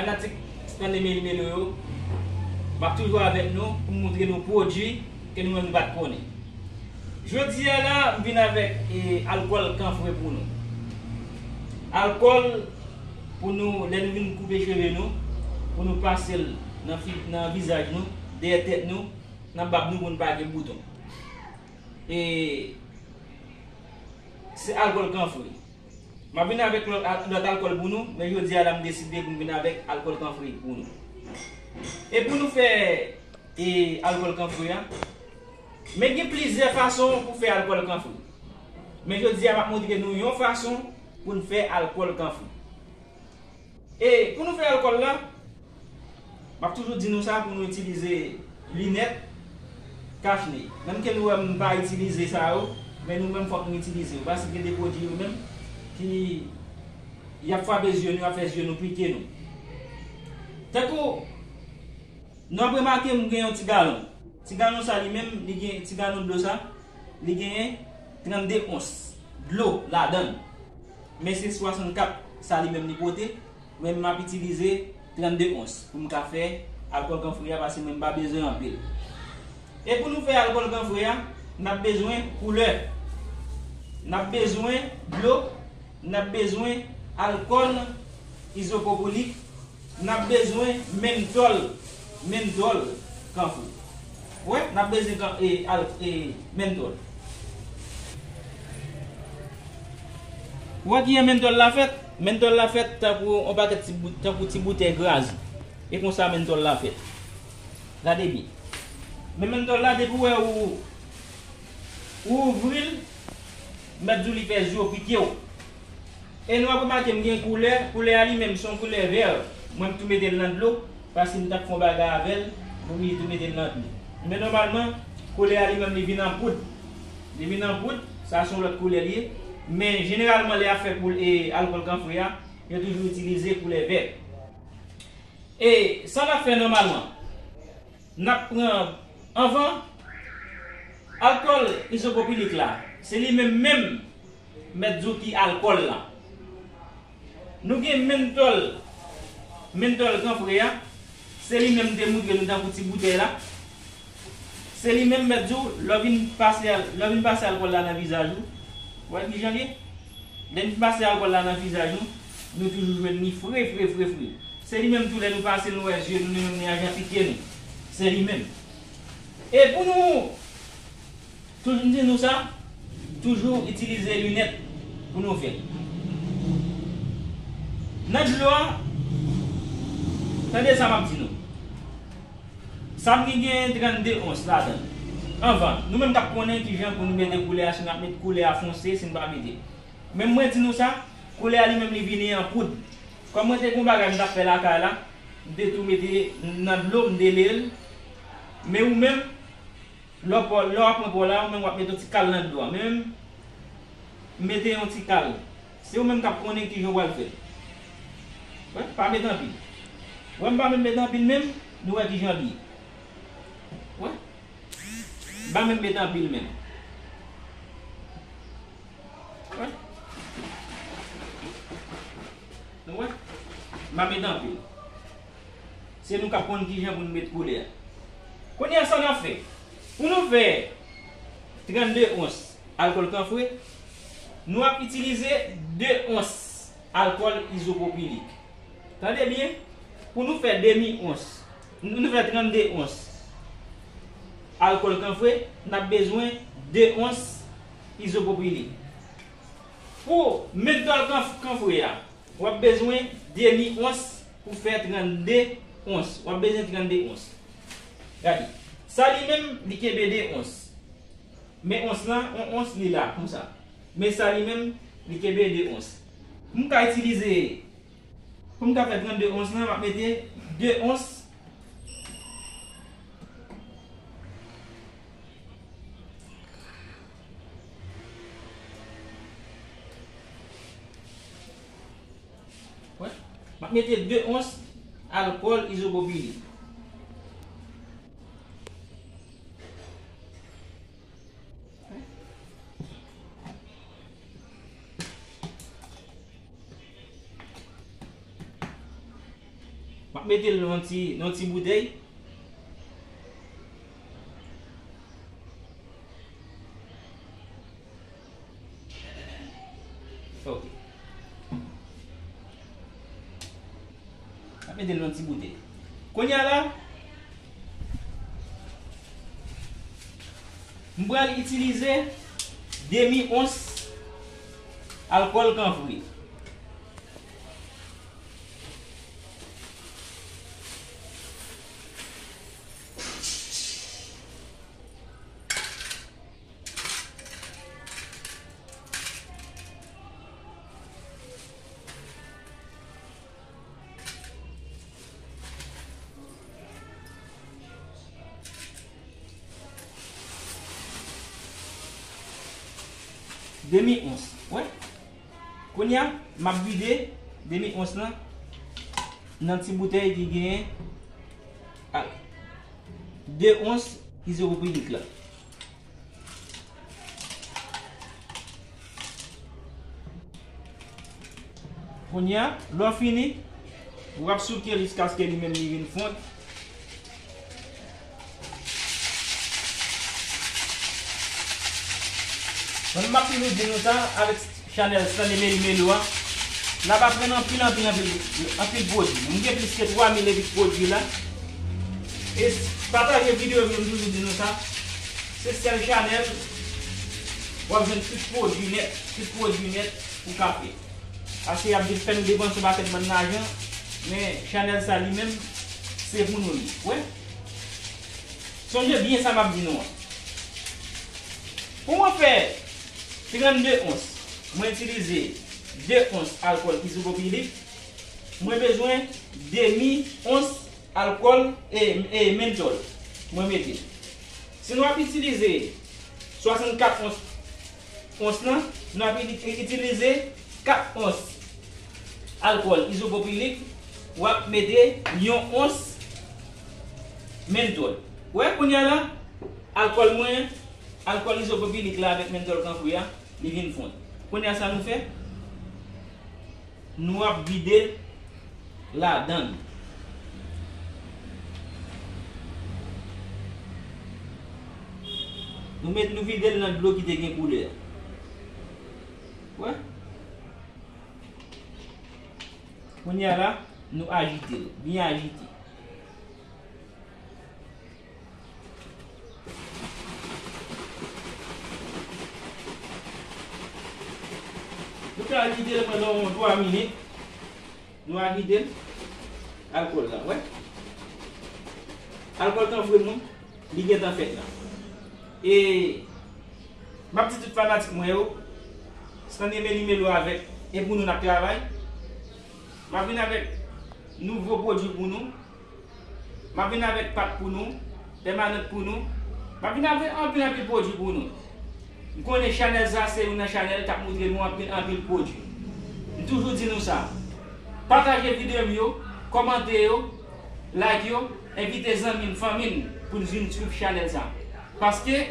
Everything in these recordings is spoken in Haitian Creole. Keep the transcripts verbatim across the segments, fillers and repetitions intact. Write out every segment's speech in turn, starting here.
Fanatik Stanley Meli Melo yo, m ap toujou avèk nou pou m montre nou pwodui ke nou menm nou pa t konnen. Jodi a la, m vin avèk, e, alkòl kanfre pou nou. Alkòl pou nou, lè nou vin koupe cheve nou, pou nou pase l nan fi-, nan vizaj nou, dèyè tèt nou, nan bab nou pou nou pa gen bouton. E se alkòl kanfre. M ap vin avèk lòt, lòt alkòl pou nou, men jodi a la m deside pou m vin avèk alkòl kanfre pou nou. E pou nou fè, e, alkòl kanfre a, men gen plizyè fason pou fè alkòl kanfre. Men jodi a m ap montre nou yon fason pou n fè alkòl kanfre. E pou nou fè alkòl la, m ap toujou di nou sa pou nou itilize linèt kachne. Menm ke nou wè m pa itilize sa yo, men nou menm fòk nou itilize yo. Paske gen de pwodui yo menm ki y ap frape zye nou, y ap fè zye nou pike nou. Tankou nou ap remake m gen yon ti galon. Ti galon sa li menm, li gen ti galon dlo sa, li genyen trannde ons dlo ladan l. Men se swasannkat sa li menm li pote, men m ap itilize trannde ons pou m ka fè alkòl kanfre a, paske mwen m pa bezwen anpil. E pou nou fè alkòl kanfre a, n ap bezwen koulè, n ap bezwen dlo, n ap bezwen alkòl izopwopilik, n ap bezwen mentòl, mentòl kanfre. Wè, n ap bezwen kan-, e, al-, e, mentòl. Ou wè kijan mentòl la fèt? Mentòl la fèt tankou yon pakèt ti bout-, tankou ti boutèy grazi. E konsa mentòl la fèt. Gade byen. Men mentòl la, depi w wè ou, ou ouvri l, m mèt di w li fè zye w pike w. E nou ap remake m gen koulè, koulè a li menm se yon koulè vè. Mwen m tou mete l nan dlo, paske m t ap fè yon bagay avè l, m oblije tou mete l nan dlo. Men nòmalman, koulè a li menm li vin an poud. Li vin an poud, sa se yon lòt koulè li ye. Men jeneralman lè y ap fè pou, e, alkòl kanfre a, yo toujou itilize koulè vè. E sa n ap fè nòmalman, n ap pran anvan alkòl izopwopilik la, se li menm menm mèt di w ki alkòl la. Nou gen mentòl, mentòl kanfre a, se li menm m te moutre nou tankou ti boutèy la. Se li menm mèt di w, lè w vin pase al-, lè w vin pase alkòl la nan vizaj ou, ou wè kijan l ye? Lè n fin pase alkòl la nan vizaj nou, nou toujou jwenn li fre, fre, fre, fre. Se li menm tou lè nou pase l, nou wè zye nou, nou menm li ajan pike nou. Se li menm. E pou nou, toujou m di nou sa, toujou itilize linèt pou nou fè l. Nan dlo a, tande sa m ap di nou. Sa m gen genyen trannde ons ladan l. Anvan, nou menm k ap konnen kijan pou nou mete koulè a, si n ap met koulè a fonse, si n pa mete. Men mwen di nou sa, koulè a li menm li vini an poud. Kòm mwen te gen yon bagay m t ap fè lakay la, m te tou mete nan dlo, m te leye l. Men ou menm, lè w pran, lè w ap pran pa w la, ou menm w ap mete yon ti kal nan dlo a. Men menm, m mete yon ti kal. Se ou menm k ap konnen kijan w pral fè l. Wè, pa mete anpil. Wè, m pa menm mete anpil menm, nou wè kijan l ye. Wè. M pa menm mete anpil menm. Wè. Nou wè? M pa mete anpil. Se nou k ap konn kijan pou nou met koulè a. Kounye a, sa n ap fè? Pou nou fè trannde ons alkòl kanfre, nou ap itilize de ons alkòl izopwopilik. Tande byen, pou nou fè demi ons, nou fè trannde ons alkòl kanfre, n ap bezwen de ons izopwopilik. Pou mentòl kanf-, kanfre a, w ap bezwen demi ons pou fè trannde ons. W ap bezwen trannde ons. Gade, sa li menm, li kenbe de ons. Men ons lan, on ons li la, konsa. Men sa li menm, li kenbe de ons. Pou m ka itilize, pou m ka fè trannde ons lan, m ap mete de ons. Wè, m ap mete de ons alkòl izopwopilik. Mete l nan ti, nan ti boutèy. Ok. Ap mete l nan ti boutèy. Kounye a la, m pral itilize demi ons alkòl kanfre. Demi ons. Wè. Kounye a, m ap vide demi ons lan nan ti boutèy ki genyen ak de ons izopropilik la. Kounye a, lè w fini, w ap souke l jiskaske li menm li vin fonn. Bon, m ap toujou di nou sa, avèk chanèl Stanley Meli Melo a, n ap aprann anpil, anpil, anpil, anpil pwodui. M gen plis ke twa mil epi pwodui la. E s-, pataje videyo yo, m toujou di nou sa. Se sèl chanèl w ap jwenn tout pwodui nèt, tout pwodui nèt ou ka fè. Paske y ap vin fè nou depanse yon pakèt bann lajan, men chanèl sa li menm, se pou nou li. Wè? Sonje byen sa m ap di nou an. Pou mwen fè trannde ons, mwen itilize de ons alkòl izopropilik, mwen bezwen demi ons alkòl e, e mentòl. Mwen mete. Si nou ap itilize swasannkat ons, ons lan, nou ap itilize kat ons alkòl izopropilik, w ap mete yon ons mentòl. Wè, kounye a la, alkòl mwen, alkòl izopropilik la avèk mentòl kanfre a, li vin fonn. Kounye a, sa nou fè? Nou ap vide l ladan l. Nou met, nou vide l nan dlo ki te gen koulè a. Wè? Kounye a la, nou ajite l, byen ajite. Nou ka ajite l pandan yon twa minit. Nou ajite l. Alkòl la, wè. Alkòl kanfre nou, li gentan fèt la. E m ap di tout fanatik mwen yo, Stanley Meli Melo avèk, e pou nou n ap travay. M ap vin avèk nouvo pwodui pou nou. M ap vin avèk pat pou nou, pèmanant pou nou. M ap vin avèk anpil, anpil pwodui pou nou. M konnen chanèl sa se youn nan chanèl k ap montre nou anpil, anpil pwodui. M toujou di nou sa. Pataje videyo m yo, kòmante yo, like yo, envite zanmi n, fanmi n pou n vin swiv chanèl sa. Paske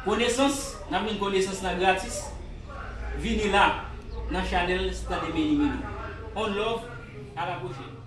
konesans, n ap jwenn konesans lan gratis. Vini la, nan chanèl Stanley Meli Melo. On love, a la pwochèn.